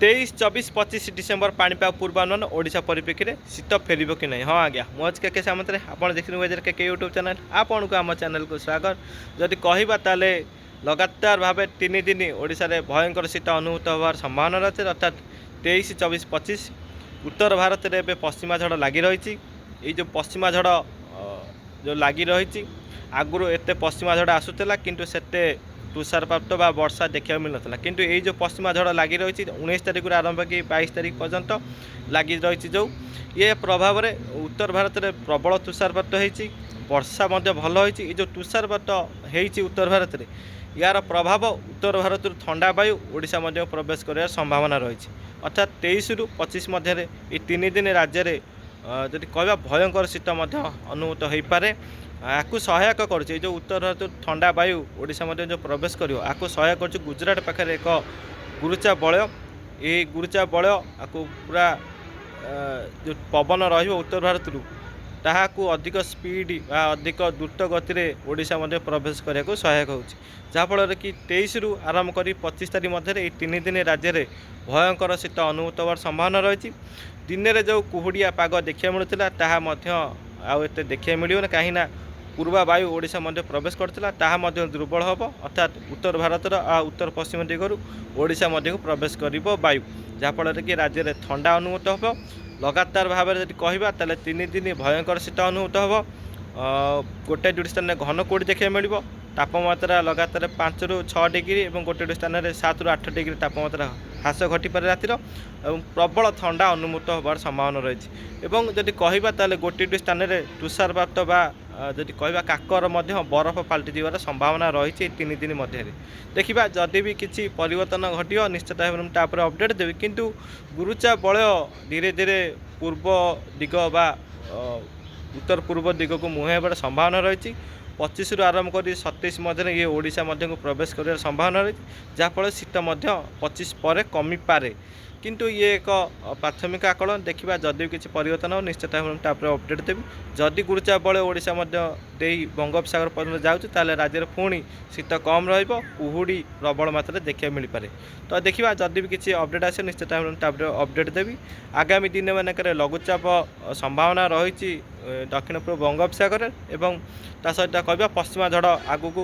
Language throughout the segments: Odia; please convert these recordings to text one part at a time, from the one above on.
23, 24, 25 ଡିସେମ୍ବର ପାଣିପାଗ ପୂର୍ବାନୁମାନ, ଓଡ଼ିଶା ପରିପ୍ରେକ୍ଷୀରେ ଶୀତ ଫେରିବ କି ନାହିଁ? ହଁ ଆଜ୍ଞା, ମୁଁ ଅଛି କେ କେ ସାମନ୍ତରେ। ଆପଣ ଦେଖିଲେ ୱେଦର କେ କେ ୟୁଟ୍ୟୁବ୍ ଚ୍ୟାନେଲ୍। ଆପଣଙ୍କୁ ଆମ ଚ୍ୟାନେଲକୁ ସ୍ୱାଗତ। ଯଦି କହିବା ତାହେଲେ ଲଗାତାର ଭାବେ 3 ଦିନ ଓଡ଼ିଶାରେ ଭୟଙ୍କର ଶୀତ ଅନୁଭୂତ ହେବାର ସମ୍ଭାବନା ରହିଛି, ଅର୍ଥାତ୍ 23, 24, 25। ଉତ୍ତର ଭାରତରେ ଏବେ ପଶ୍ଚିମା ଝଡ଼ ଲାଗି ରହିଛି। ଏଇ ଯେଉଁ ପଶ୍ଚିମା ଝଡ଼ ଯେଉଁ ଲାଗି ରହିଛି, ଆଗରୁ ଏତେ ପଶ୍ଚିମା ଝଡ଼ ଆସୁଥିଲା କିନ୍ତୁ ସେତେ ତୁଷାରପାତ ବା ବର୍ଷା ଦେଖିବାକୁ ମିଳୁନଥିଲା। କିନ୍ତୁ ଏଇ ଯେଉଁ ପଶ୍ଚିମା ଝଡ଼ ଲାଗି ରହିଛି, 19 ତାରିଖରୁ ଆରମ୍ଭ କରି 22 ତାରିଖ ପର୍ଯ୍ୟନ୍ତ ଲାଗି ରହିଛି, ଯେଉଁ ଇଏ ପ୍ରଭାବରେ ଉତ୍ତର ଭାରତରେ ପ୍ରବଳ ତୁଷାରପାତ ହେଇଛି, ବର୍ଷା ମଧ୍ୟ ଭଲ ହେଇଛି। ଏ ଯେଉଁ ତୁଷାରପାତ ହେଇଛି ଉତ୍ତର ଭାରତରେ, ୟାର ପ୍ରଭାବ ଉତ୍ତର ଭାରତରୁ ଥଣ୍ଡା ବାୟୁ ଓଡ଼ିଶା ମଧ୍ୟ ପ୍ରବେଶ କରିବାର ସମ୍ଭାବନା ରହିଛି। ଅର୍ଥାତ୍ 23ରୁ 25 ମଧ୍ୟରେ ଏଇ 3 ଦିନ ରାଜ୍ୟରେ ଯଦି କହିବା ଭୟଙ୍କର ଶୀତ ମଧ୍ୟ ଅନୁଭୂତ ହୋଇପାରେ। ଆକୁ ସହାୟକ କରୁଛି, ଏଇ ଯେଉଁ ଉତ୍ତର ଭାରତରୁ ଥଣ୍ଡା ବାୟୁ ଓଡ଼ିଶା ମଧ୍ୟ ଯେଉଁ ପ୍ରବେଶ କରିବ, ଆକୁ ସହାୟକ କରୁଛି ଗୁଜୁରାଟ ପାଖରେ ଏକ ଗୁରୁଚାପ ବଳୟ। ଏହି ଗୁରୁଚାପ ବଳୟ ଆକୁ ପୁରା ଯେଉଁ ପବନ ରହିବ ଉତ୍ତର ଭାରତରୁ, ତାହାକୁ ଅଧିକ ସ୍ପିଡ଼ ବା ଅଧିକ ଦ୍ରୁତ ଗତିରେ ଓଡ଼ିଶା ମଧ୍ୟ ପ୍ରବେଶ କରିବାକୁ ସହାୟକ ହେଉଛି। ଯାହାଫଳରେ କି 23ରୁ ଆରମ୍ଭ କରି 25 ତାରିଖ ମଧ୍ୟରେ ଏଇ 3 ଦିନ ରାଜ୍ୟରେ ଭୟଙ୍କର ଶୀତ ଅନୁଭୂତ ହେବାର ସମ୍ଭାବନା ରହିଛି। ଦିନରେ ଯେଉଁ କୁହୁଡ଼ିଆ ପାଗ ଦେଖିବାକୁ ମିଳୁଥିଲା, ତାହା ମଧ୍ୟ ଆଉ ଏତେ ଦେଖିବାକୁ ମିଳିବନି। କାହିଁକିନା ପୂର୍ବା ବାୟୁ ଓଡ଼ିଶା ମଧ୍ୟ ପ୍ରବେଶ କରିଥିଲା, ତାହା ମଧ୍ୟ ଦୁର୍ବଳ ହେବ। ଅର୍ଥାତ୍ ଉତ୍ତର ଭାରତର ଆଉ ଉତ୍ତର ପଶ୍ଚିମ ଦିଗରୁ ଓଡ଼ିଶା ମଧ୍ୟକୁ ପ୍ରବେଶ କରିବ ବାୟୁ, ଯାହାଫଳରେ କି ରାଜ୍ୟରେ ଥଣ୍ଡା ଅନୁଭୂତ ହେବ। ଲଗାତାର ଭାବରେ ଯଦି କହିବା ତାହେଲେ 3 ଦିନ ଭୟଙ୍କର ଶୀତ ଅନୁଭୂତ ହେବ। ଗୋଟେ ଦୁଇଟି ସ୍ଥାନରେ ଘନ କୁହୁଡ଼ି ଦେଖିବାକୁ ମିଳିବ। ତାପମାତ୍ରା ଲଗାତାର 5ରୁ 6 ଡିଗ୍ରୀ ଏବଂ ଗୋଟେ ଦୁଇଟି ସ୍ଥାନରେ 7ରୁ 8 ଡିଗ୍ରୀ ତାପମାତ୍ରା ହ୍ରାସ ଘଟିପାରେ ରାତିର ଏବଂ ପ୍ରବଳ ଥଣ୍ଡା ଅନୁଭୂତ ହେବାର ସମ୍ଭାବନା ରହିଛି। ଏବଂ ଯଦି କହିବା ତାହେଲେ ଗୋଟିଏ ଦୁଇଟି ସ୍ଥାନରେ ତୁଷାରପାତ ବା ଯଦି କହିବା କାକର ମଧ୍ୟ ବରଫ ପାଲଟି ଯିବାର ସମ୍ଭାବନା ରହିଛି ଏଇ 3 ଦିନ ମଧ୍ୟରେ। ଦେଖିବା, ଯଦି ବି କିଛି ପରିବର୍ତ୍ତନ ଘଟିବ, ନିଶ୍ଚିତ ଭାବରେ ମୁଁ ତାପରେ ଅପଡ଼େଟ୍ ଦେବି। କିନ୍ତୁ ଗୁରୁଚାପ ବଳୟ ଧୀରେ ଧୀରେ ପୂର୍ବ ଦିଗ ବା ଉତ୍ତର ପୂର୍ବ ଦିଗକୁ ମୁହାଁ ହେବାର ସମ୍ଭାବନା ରହିଛି। 25ରୁ ଆରମ୍ଭ କରି 27 ମଧ୍ୟରେ ଇଏ ଓଡ଼ିଶା ମଧ୍ୟକୁ ପ୍ରବେଶ କରିବାର ସମ୍ଭାବନା ରହିଛି, ଯାହାଫଳରେ ଶୀତ ମଧ୍ୟ 25 ପରେ କମିପାରେ। କିନ୍ତୁ ଇଏ ଏକ ପ୍ରାଥମିକ ଆକଳନ। ଦେଖିବା, ଯଦି ବି କିଛି ପରିବର୍ତ୍ତନ ହେବ, ନିଶ୍ଚିତ ଭାବରେ ମୁଁ ତାପରେ ଅପଡ଼େଟ୍ ଦେବି। ଯଦି ଗୁରୁଚାପ ବଳୟ ଓଡ଼ିଶା ମଧ୍ୟ ଦେଇ ବଙ୍ଗୋପସାଗର ପର୍ଯ୍ୟନ୍ତ ଯାଉଛି, ତାହେଲେ ରାଜ୍ୟରେ ପୁଣି ଶୀତ କମ୍ ରହିବ, କୁହୁଡ଼ି ପ୍ରବଳ ମାତ୍ରାରେ ଦେଖିବାକୁ ମିଳିପାରେ। ତ ଦେଖିବା, ଯଦି ବି କିଛି ଅପଡ଼େଟ୍ ଆସିବ, ନିଶ୍ଚିତ ଭାବରେ ମୁଁ ତାପରେ ଅପଡ଼େଟ୍ ଦେବି। ଆଗାମୀ ଦିନମାନଙ୍କରେ ଲଘୁଚାପ ସମ୍ଭାବନା ରହିଛି ଦକ୍ଷିଣ ପୂର୍ବ ବଙ୍ଗୋପସାଗରରେ ଏବଂ ତା ସହିତ କହିବା ପଶ୍ଚିମା ଝଡ଼ ଆଗକୁ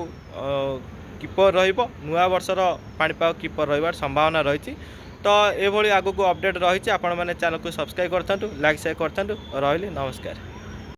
କିପରି ରହିବ, ନୂଆ ବର୍ଷର ପାଣିପାଗ କିପରି ରହିବାର ସମ୍ଭାବନା ରହିଛି। ତ ଏଭଳି ଆଗକୁ ଅପଡ଼େଟ୍ ରହିଛି। ଆପଣମାନେ ଚ୍ୟାନେଲକୁ ସବସ୍କ୍ରାଇବ୍ କରିଥାନ୍ତୁ, ଲାଇକ୍, ସେୟାର କରିଥାନ୍ତୁ। ରହିଲି, ନମସ୍କାର।